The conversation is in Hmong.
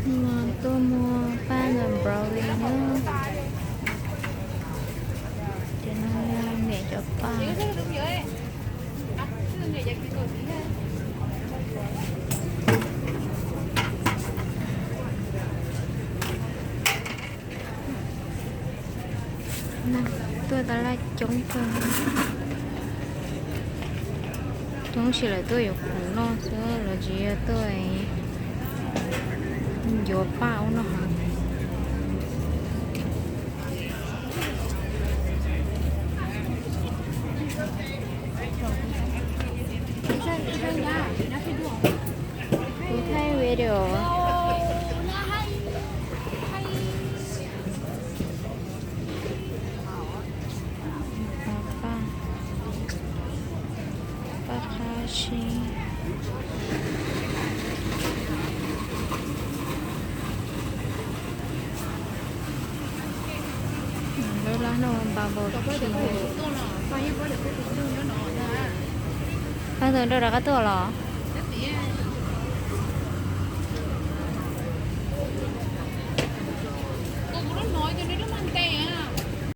Tuaj muag paj nrog brownie na. Cov no yog niam cov paj. Tuaj tab laj coob kawg. Coob sis lawv tuaj yuav khoom noj xwb, lawv tsis yog tuaj yuav paj ub no heev. Kuv thaij video. Paj, paj qab sib. Lub lab no bubble tea. Pab tus nrog rov qab tuaj los?